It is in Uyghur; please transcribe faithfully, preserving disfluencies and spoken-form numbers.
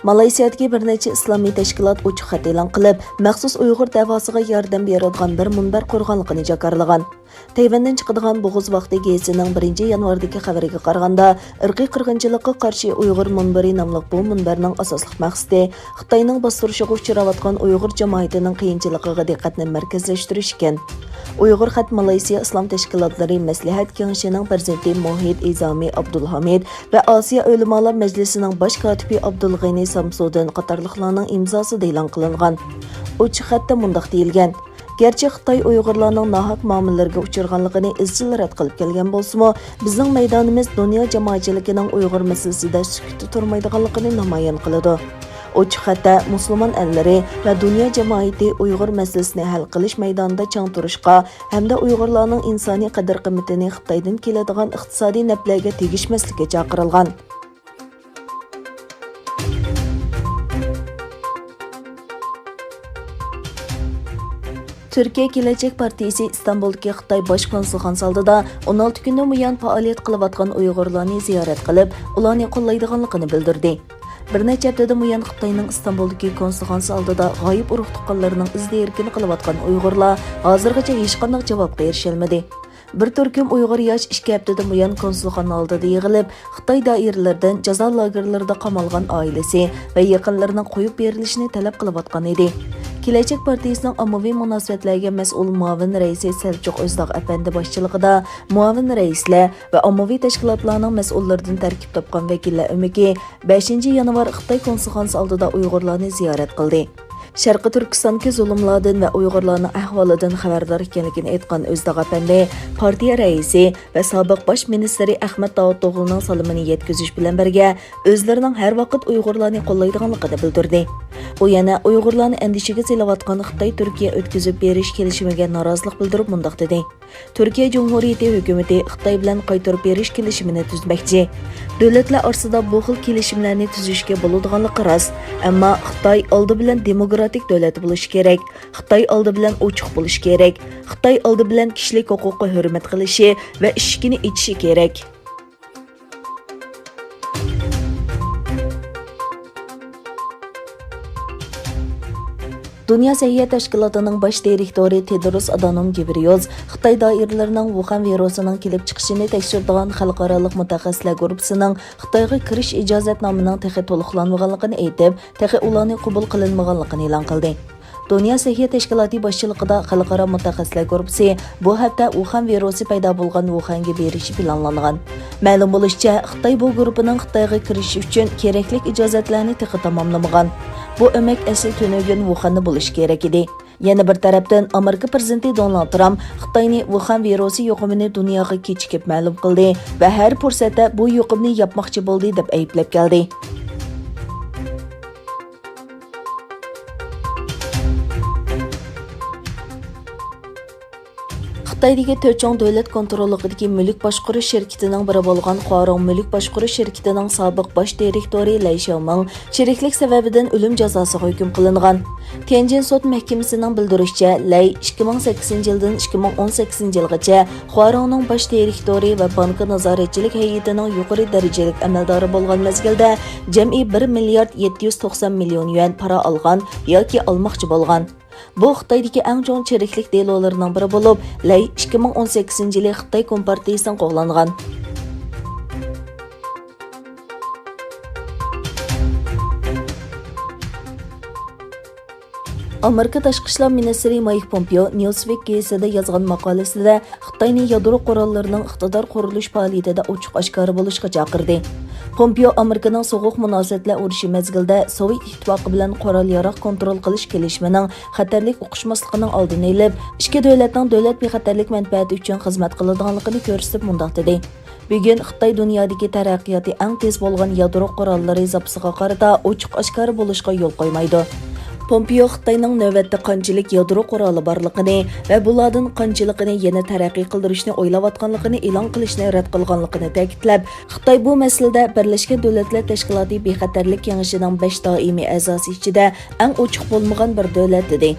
مالايسىيادىكى بىر نەچچە ئىسلامىي تەشكىلات ئوچۇق خەت ئېلان قىلىپ، مەخسۇس ئۇيغۇر دەۋاسىغا ياردەم بېرىدىغان بىر مۇنبەر قۇرغانلىقىنى جاكارلىغان. تەيۋەندىن چىقىدىغان بوغۇز ۋاقتى گېزىتىنىڭ بىرىنچى يانۋاردىكى خەۋىرىگە قارىغاندا، ئىرقىي قىرغىنچىلىققا قارشى ئۇيغۇر مۇنبىرى ناملىق بۇ مۇنبەرنىڭ ئاساسلىق مەقسىتى خىتاينىڭ باستۇرۇشىغا ئۇچراۋاتقان ئۇيغۇر جامائىتىنىڭ قىيىنچىلىقىغا دىققەتنى مەركەزلەشتۈرۈش ئىكەن. ئۇيغۇر خەت مالايسىيا ئىسلام تەشكىلاتلىرى مەسلىھەت كېڭىشىنىڭ پىرېزىدېنتى مۇھىت ئىزامى ئابدۇلھامىد ۋە ئاسىيا ئۆلىمالار مەجلىسىنىڭ باش كاتىپى ئابدۇلغېنى سامسۇدىن قاتارلىقلارنىڭ ئىمزاسىدا ئېلان قىلىنغان. ئوچۇق خەتتە مۇنداق دېيىلگەن: «گەرچە خىتاي ئۇيغۇرلارنىڭ ناھەق مۇئامىلىلىرىگە ئۇچرىغانلىقىنى ئىزچىل رەت قىلىپ كەلگەن بولسىمۇ، بىزنىڭ مەيدانىمىز دۇنيا جامائەتچىلىكىنىڭ ئۇيغۇر مەسىلىسىدە سۈكۈتتە تۇرمايدىغانلىقىنى نامايان قىلىدۇ.» ئوچۇق خەتتە مۇسۇلمان ئەللىرى ۋە دۇنيا جامائىتى ئۇيغۇر مەسىلىسىنى ھەل قىلىش مەيدانىدا چىڭ تۇرۇشقا ھەمدە ئۇيغۇرلارنىڭ ئىنسانىي قەدىر-قىممىتىنى خىتايدىن كېلىدىغان ئىقتىسادىي نەپلەرگە تېگىشمەسلىككە چاقىرىلغان. تۈركىيە كېلەچەك پارتىيىسى ئىستانبۇلدىكى خىتاي باش كونسۇلخانىسى ئالدىدا ئون ئالتە كۈندىن بۇيان پائالىيەت قىلىۋاتقان ئۇيغۇرلارنى زىيارەت قىلىپ، ئۇلارنى قوللايدىغانلىقىنى بىلدۈردى. بىر نەچچە ھەپتىدىن بۇيان خىتاينىڭ ئىستانبۇلدىكى كونسۇلخانىسى ئالدىدا غايىب ئۇرۇق-تۇغقانلىرىنىڭ ئىز-دېرىكىنى قىلىۋاتقان ئۇيغۇرلار ھازىرغىچە ھېچقانداق جاۋابقا ئېرىشەلمىدى. بىر تۈركۈم ئۇيغۇر ياش ئىككى ھەپتىدىن بۇيان كونسۇلخانا ئالدىدا يىغىلىپ، خىتاي دائىرىلىرىدىن جازا لاگېرلىرىدا قامالغان ئائىلىسى ۋە يېقىنلىرىنىڭ قويۇپ بېرىلىشىنى تەلەپ قىلىۋاتقان ئىدى. كېلەچەك پارتىيىسىنىڭ ئاممىۋى مۇناسىۋەتلەرگە مەسئۇل مۇئاۋىن رەئىسى سەلچۇق ئۆزداغ ئەپەندى باشچىلىقىدا مۇئاۋىن رەئىسلەر ۋە ئاممىۋى تەشكىلاتلارنىڭ مەسئۇللىرىدىن تەركىب تاپقان ۋەكىللەر ئۆمىكى بەشىنچى يانۋار خىتاي كونسۇلخانىسى ئالدىدا ئۇيغۇرلارنى زىيارەت قىلدى. شەرقىي تۈركىستاندىكى زۇلۇملاردىن ۋە ئۇيغۇرلارنىڭ ئەھۋالىدىن خەۋەردار ئىكەنلىكىنى ئېيتقان ئۆزداغ ئەپەندى پارتىيە رەئىسى ۋە سابىق باش مىنىستىرى ئەخمەت داۋۇتئوغلۇنىڭ سالىمىنى يەتكۈزۈش بىلەن بىرگە، ئۆزلىرىنىڭ ھەر ۋاقىت ئۇيغۇرلارنى قوللايدىغانلىقىنى بىلدۈردى. ئۇ يەنە ئۇيغۇرلارنى ئەندىشىگە سېلىۋاتقان خىتاي تۈركىيە ئۆتكۈزۈپ بېرىش كېلىشىمىگە نارازىلىق بىلدۈرۈپ مۇنداق دېدى: «تۈركىيە جۇمھۇرىيىتى ھۆكۈمىتى خىتاي بىلەن قايتۇرۇپ بېرىش كېلىشىمىنى تۈزمەكچى. دۆلەتلەر ئارىسىدا بۇ خىل كېلىشىملەرنى تۈزۈشكە بولىدىغانلىقى راست، ئەمما خىتاي ئالدى بىلەن دېموكراتىك دۆلەت بولۇشى كېرەك، خىتاي ئالدى بىلەن ئوچۇق بولۇشى كېرەك، خىتاي ئالدى بىلەن كىشىلىك ھوقۇققا ھۆرمەت قىلىشى ۋە ئىشىكىنى ئېچىشى كېرەك.» دۇنيا سەھىيە تەشكىلاتىنىڭ باش دىرېكتورى تېدروس ئادانوم گېبرىيوس خىتاي دائىرىلىرىنىڭ ۋۇخەن ۋىرۇسىنىڭ كېلىپ چىقىشىنى تەكشۈرىدىغان خەلقئارالىق مۇتەخەسسىسلەر گۇرۇپپىسىنىڭ خىتايغا كىرىش ئىجازەتنامىنىڭ تېخى تولۇقلانمىغانلىقىنى ئېيتىپ، تېخى ئۇلارنى قوبۇل قىلىنمىغانلىقىنى ئېلان قىلدى. دۇنيا سەھىيە تەشكىلاتى باشچىلىقىدا خەلقئارا مۇتەخەسسىسلەر گۇرۇپپىسى بۇ ھەپتە ۋۇخەن ۋىرۇسى پەيدا بولغان ۋۇخەنگە بېرىشى پىلانلانغان. مەلۇم بولۇشىچە، خىتاي بۇ گۇرۇپپىنىڭ خىتايغا كىرىشى ئۈچۈن كېرەكلىك ئىجازەتلەرنى تېخى تاماملىمىغان. بۇ ئۆمەك ئەسلى تۈنۈگۈن ۋۇخەندە بولۇشى كېرەك ئىدى. يەنە بىر تەرەپتىن، ئامېرىكا پىرېزىدېنتى دونالد ترامپ خىتاينى ۋۇخەن ۋىرۇسى يۇقۇمىنى دۇنياغا كېچىكىپ مەلۇم قىلدى ۋە ھەر پۇرسەتتە بۇ يۇقۇمنى ياپماقچى بولدى، دەپ ئەيىبلەپ كەلدى. خىتايدىكى تۆت چوڭ دۆلەت كونتروللۇقىدىكى مۈلۈك باشقۇرۇش شىركىتىنىڭ بىرى بولغان خۇارۇڭ مۈلۈك باشقۇرۇش شىركىتىنىڭ سابىق باش دىرېكتورى لەي شياۋمىڭ چىرىكلىك سەۋەبىدىن ئۆلۈم جازاسىغا ھۆكۈم قىلىنغان. تيەنجىن سوت مەھكىمىسىنىڭ بىلدۈرۈشىچە، لەي ئىككى مىڭ سەككىزىنچى يىلدىن ئىككى مىڭ ئون سەككىزىنچى يىلغىچە خۇارۇڭنىڭ باش دىرېكتورى ۋە بانكا نازارەتچىلىك ھەيئىتىنىڭ يۇقىرى دەرىجىلىك ئەمەلدارى بولغان مەزگىلدە جەمئىي بىر مىليارد يەتتە يۈز توقسان مىليون يۈەن پارا ئالغان ياكى ئالماقچى بولغان. بۇ خىتايدىكى ئەڭ چوڭ چىرىكلىك دېلولىرىنىڭ بىرى بولۇپ، لەي ئىككى مىڭ ئون سەككىزىنچى يىلى خىتاي كومپارتىيىسىنىڭ قوغلانغان. ئامېرىكا تاشقى ئىشلار مىنىستىرى مايك پومپېئو نيۇزۋىك گېزىتىدە يازغان ماقالىسىدە خىتاينى يادرو قوراللىرىنىڭ ئىقتىدار قۇرۇلۇش پائالىيىتىدە ئوچۇق ئاشكارا بولۇشقا چاقىردى. پومپېئو ئامېرىكىنىڭ سوغۇق مۇناسىۋەتلەر ئۇرۇشى مەزگىلىدە سوۋېت ئىتتىپاقى بىلەن قورال-ياراغ كونترول قىلىش كېلىشىمىنىڭ خەتەرلىك ئۇقۇشماسلىقىنىڭ ئالدىنى ئېلىپ، ئىككى دۆلەتنىڭ دۆلەت بىخەتەرلىك مەنپەئەتى ئۈچۈن خىزمەت قىلىدىغانلىقىنى كۆرسىتىپ مۇنداق دېدى: «بۈگۈن خىتاي دۇنيادىكى تەرەققىياتى ئەڭ تېز بولغان يادرو قوراللىرى زاپىسىغا قارىتا ئوچۇق ئاشكارا بولۇشقا يول قويمايدۇ.» پومپېئو خىتاينىڭ نۆۋەتتە قانچىلىك يادرو قورالى بارلىقىنى ۋە بۇلاردىن قانچىلىقىنى يەنە تەرەققىي قىلدۇرۇشنى ئويلاۋاتقانلىقىنى ئېلان قىلىشنى رەت قىلغانلىقىنى تەكىتلەپ، خىتاي بۇ مەسىلىدە بىرلەشكەن دۆلەتلەر تەشكىلاتى بىخەتەرلىك كېڭىشىنىڭ بەش دائىمىي ئەزاسى ئىچىدە ئەڭ ئوچۇق بولمىغان بىر دۆلەت، دېدى.